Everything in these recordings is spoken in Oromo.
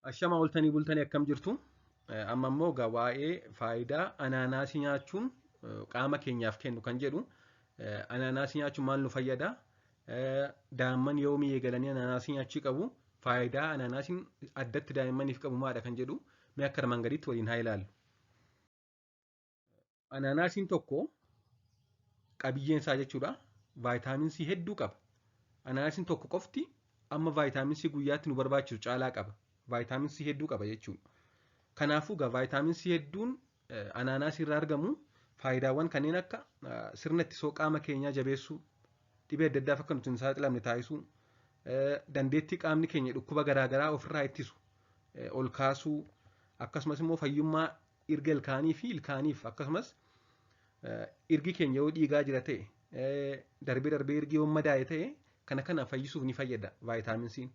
Ashama ooltanii bultanii akkam jirtu? Amma immoo egaa waa'ee faayidaa anaanaasii nyaachuun qaama keenyaaf kennu kan jedhu, anaanaasii nyaachuun maal nu fayyada? Daa'imman yoomii eegalanii anaanaasii nyaachuu qabu? Faayidaa anaanaasiin addatti daa'immaniif qabu maadha kan jedhu mee akka armaan gadiitti waliin haa ilaallu. Anaanaasiin tokko qabiyyeen isaa jechuudha vaayitaamin C hedduu qaba. Anaanaasiin tokko qofti amma vaayitaamin C guyyaatti nu barbaachisu caalaa qaba. Vaayitaamin C hedduu qaba jechuudha. Kanaafuu egaa vaayitaamin C hedduun anaanaasii irraa argamu faayidaawwan kanneen akka sirna ittisoo qaama keenyaa jabeessuu, dhibee adda addaaf akka nuti hin saaxilamne taasisuu, dandeettii qaamni keenya dhukkuba garaagaraa ofirraa ittisu ol kaasuu, akkasumas immoo fayyummaa irga ilkaanii fi ilkaaniif, akkasumas irgi keenya yoo dhiigaa jira ta'e, darbee darbee irgi yoo madaa'e ta'e, kana kana fayyisuuf ni fayyada vaayitaamin C'n.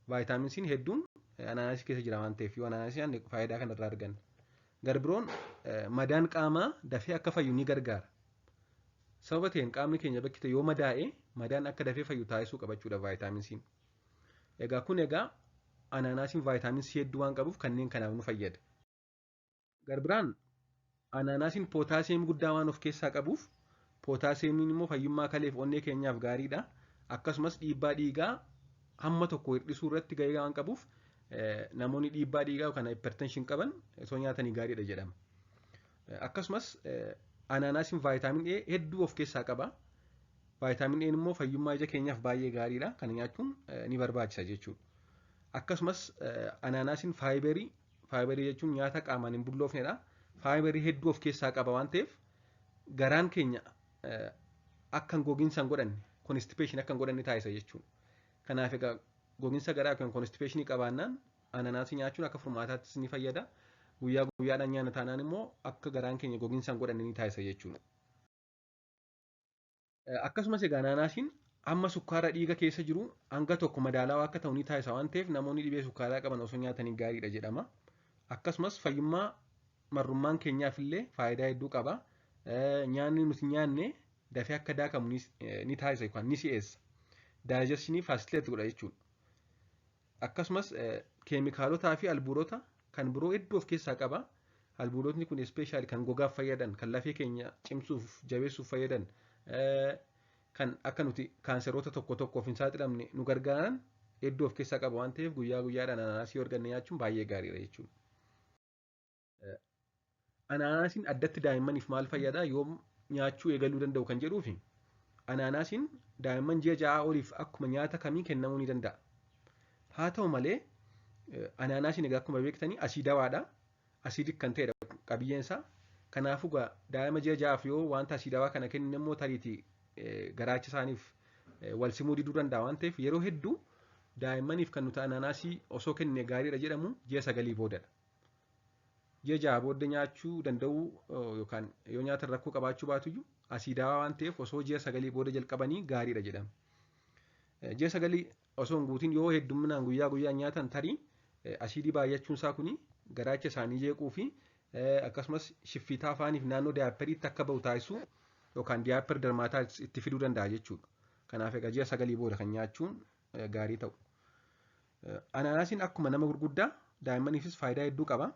Vaayitaamin C'n hedduun anaanaasii keessa jira waan ta'eef yoo anaanaasii nyaanne faayidaa kanarraa arganna. Garbiroon madaan qaamaa dafee akka fayyu ni gargaara. Sababa ta'een qaamni keenya bakki ta'e yoo madaa'e madaan akka dafee fayyu taasisuu qabachuudha vaayitaamin C'n. Egaa kun egaa anaanaasiin vaayitaamin C hedduu waan qabuuf kanneen kanaaf nu fayyada. Garbiraan anaanaasiin pootaasiyeem guddaa waan of keessaa qabuuf, pootaasiyeemiin immoo fayyummaa kaleef onnee keenyaaf gaariidha. Akkasumas dhiibbaa dhiigaa hamma tokko hir'isuu irratti gahee waan qabuuf namoonni dhiibbaa dhiigaa yookaan hypertension qaban osoo nyaatanii gaariidha jedhama. Akkasumas anaanaasiin vaayitaamin A hedduu of keessaa qaba. Vaayitaamin A immoo fayyummaa ija keenyaaf baay'ee gaariidha. Kana nyaachuun ni barbaachisa jechuudha. Akkasumas anaanaasiin faayibarii, faayibarii jechuun nyaata qaamaan hin bulloofnedha. Faayibarii hedduu of keessaa qaba waan ta'eef garaan keenya akka hin gogiinsa hin godhanne, constipation akka hin godhanne taasisa jechuudha. Kanaaf egaa gogiinsa garaa yookaan constipation qabaannaan ananaasii nyaachuun akka furmaataattis ni fayyada. Guyyaa guyyaadhaan nyaanna taanaan immoo akka garaan keenya gogiinsa hin godhanne ni taasisa jechuudha. Akkasumas egaa anaanaasiin hamma sukkaara dhiiga keessa jiru hanga tokko madaalawaa akka ta'u ni taasisa waan ta'eef namoonni dhibee sukkaaraa qaban osoo nyaatanii gaariidha jedhama. Akkasumas fayyummaa marrummaan keenyaaf illee faayidaa hedduu qaba. Nyaanni nuti nyaanne dafee akka daakamu ni taasisa yookaan ni si'eessa. Daayijeshinii faasiliteet godha jechuudha. Akkasumas keemikaalotaa fi albuudota kan biroo hedduu of keessaa qaba. Albuudotni kun ispeeshaali kan gogaaf fayyadan, kan lafee keenya cimsuuf, jabeessuuf fayyadan, kan akka nuti kaanseroota tokko tokkoof hin saaxilamne nu gargaaran hedduu of keessaa qaba waan ta'eef guyyaa guyyaadhaan anaanaasii arganne nyaachuun baay'ee gaariidha jechuudha. Anaanaasiin addatti daa'immaniif maal fayyada, yoom nyaachuu eegaluu danda'u kan jedhuufi, anaanaasiin daa'imman ji'a 6 oliif akkuma nyaata kamii kennamuu ni danda'a. Haa ta'u malee anaanaasiin egaa akkuma beektanii asiidawaadha. Asiidik kan ta'edha qabiyyeen isaa. Kanaafuu egaa daa'ima ji'a 6f yoo wanta asiidawaa kana kennine immoo tariitii garaacha isaaniif wal simuu diduu danda'a waan ta'eef yeroo hedduu daa'immaniif kan nuti anaanaasii osoo kennine gaariidha jedhamu ji'a 9 boodadha. Ji'a 6 booddee nyaachuu danda'uu yookaan yoo nyaatan rakkoo qabaachuu baatuyyuu asiidaawaa waan ta'eef osoo ji'a 9 booda jalqabanii gaariidha jedhama. Ji'a 9 osoo hin guutin yoo heddumminaan guyyaa guyyaan nyaatan tarii asiidii baay'achuun isaa kuni garaacha isaanii jeequu fi akkasumas shiffiitaa afaaniif naannoo daayapperiitti akka ba'u taasisuu yookaan diaper dermatitis itti fiduu danda'a jechuudha. Kanaaf egaa ji'a 9 booda kan nyaachuun gaarii ta'u. Anaanaasiin akkuma nama gurguddaa daa'immaniifis faayidaa hedduu qaba.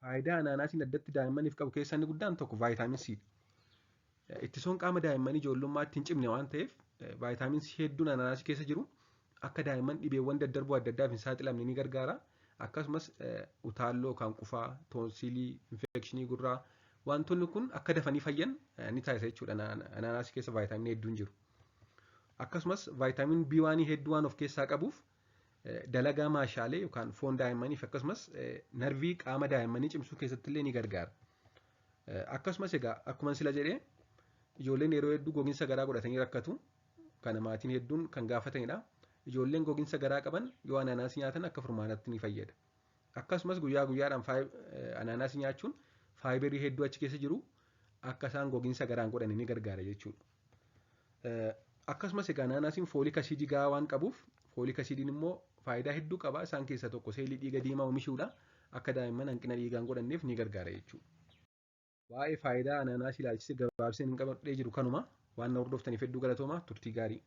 Faayidaa anaanaasiin addatti daa'immaniif qabu keessaa inni guddaan tokko vaayitaamin C dha. Ittisoon qaama daa'immanii ijoollummaatti hin cimne waan ta'eef vaayitaamin C hedduun anaanaasii keessa jiru akka daa'imman dhibeewwan daddarboo adda addaaf hin saaxilamne ni gargaara. Akkasumas utaalloo yookaan qufaa, toonsiilii, infekshinii gurraa wantoonni kun akka dafanii fayyan ni taasisa jechuudha. Anaanaasii keessa vaayitaaminii hedduun jiru. Akkasumas vaayitaamin B1 hedduu waan of keessaa qabuuf dalagaa maashaalee yookaan foon daa'immaniif akkasumas narvii qaama daa'immanii cimsuu keessatti illee ni gargaara. Akkasumas egaa akkuma sila jedhee ijoolleen yeroo hedduu gogiinsa garaa godhatanii rakkatu. Kana maatiin hedduun kan gaafatanidha. Ijoolleen gogiinsa garaa qaban yoo anaanaasii nyaatan akka furmaataatti ni fayyada. Akkasumas guyyaa guyyaadhaan anaanaasii nyaachuun faayibarii hedduu achi keessa jiru akka isaan gogiinsa garaa hin godhanne ni gargaara jechuudha. Akkasumas egaa anaanaasiin foolik asiidii gahaa waan qabuuf, foolik asiidiin immoo faayidaa hedduu qaba. Isaan keessaa tokko seelii dhiiga diimaa oomishuudha. Akka daa'imman hanqina dhiigaa hin godhanneef ni gargaara jechuudha. Waa'ee faayidaa anaanaasii ilaalchisee gabaabseen hin qabadhee jiru kanuma. Waan na hordoftaniif hedduu galatooma. Turtii gaarii.